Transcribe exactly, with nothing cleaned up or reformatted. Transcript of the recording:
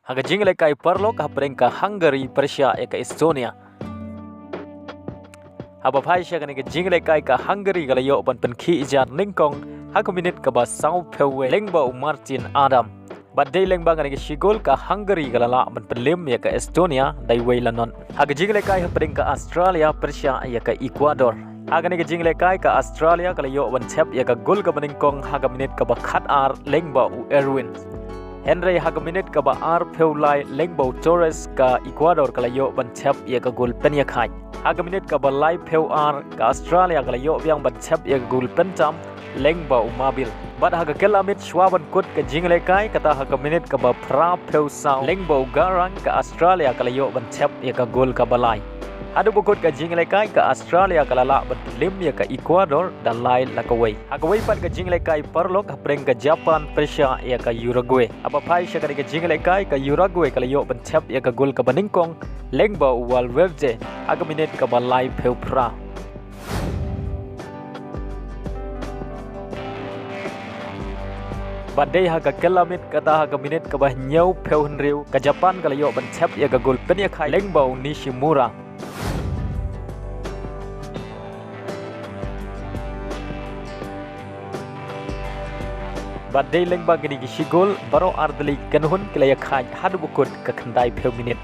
Ha ka jingïalehkai paralok hapdeng ka Hungary pyrshah ïa ka Estonia. Haba phai sha kane ka jingïalehkai ka Hungary ka la ïoh ban pynkhih jar nyngkong ha ka minit kaba sawphew wei lyngba u Martin Adam. Bad dei lyngba kane ka shi gol ka Hungary ka la lah ban pynlem ïa ka Estonia da iwei la not. Ha ka jingïalehkai hapdeng ka Australia pyrshah ïa ka Ecuador. Ha kane ka jingïalehkai ka Australia ka la ïoh ban thep ïa ka gol kaba nyngkong ha ka minit kaba khatar lyngba u Erwin. Hynrei ha ka minit kaba arphew lai lyngba u Torres ka Ecuador ka la ïoh ban thep ïa ka gol pynïakhaid. Ha ka minit kaba laiphew ar ka Australia ka la ïoh biang ban thep ïa ka gol pyntam lyngba u Mabil. Bad ha ka kylla miet shuwa ban kut ka jingïalehkai, kata ha ka minit kaba phraphew saw lyngba u Garang ka Australia ka la ïoh ban thep ïa ka gol kaba lai. Haduh ba kut ka jingïalehkai ka Australia ka la lah ban pynlem ïa ka Ecuador da lai la kawei. Ha kawei pat ka jingïalehkai paralok hapdeng ka Japan pyrshah ïa ka Uruguay. Haba phai sha kane ka jingïalehkai ka Uruguay ka la ïoh ban thep ïa ka gol kaba nyngkong lyngba u Valverde ha ka minit kaba laiphew phra. Bad dei ha ka kylla miet, kata ha ka minit kaba hynñiewphew hynriew ka Japan ka la ïoh ban thep ïa ka gol pynïakhaid lyngba u Nishimura. Bad dei lyngba kine ki shi gol baroh artylli ki kynhun ki la ïakhaid haduh ba kut ka khyndaiphew minit.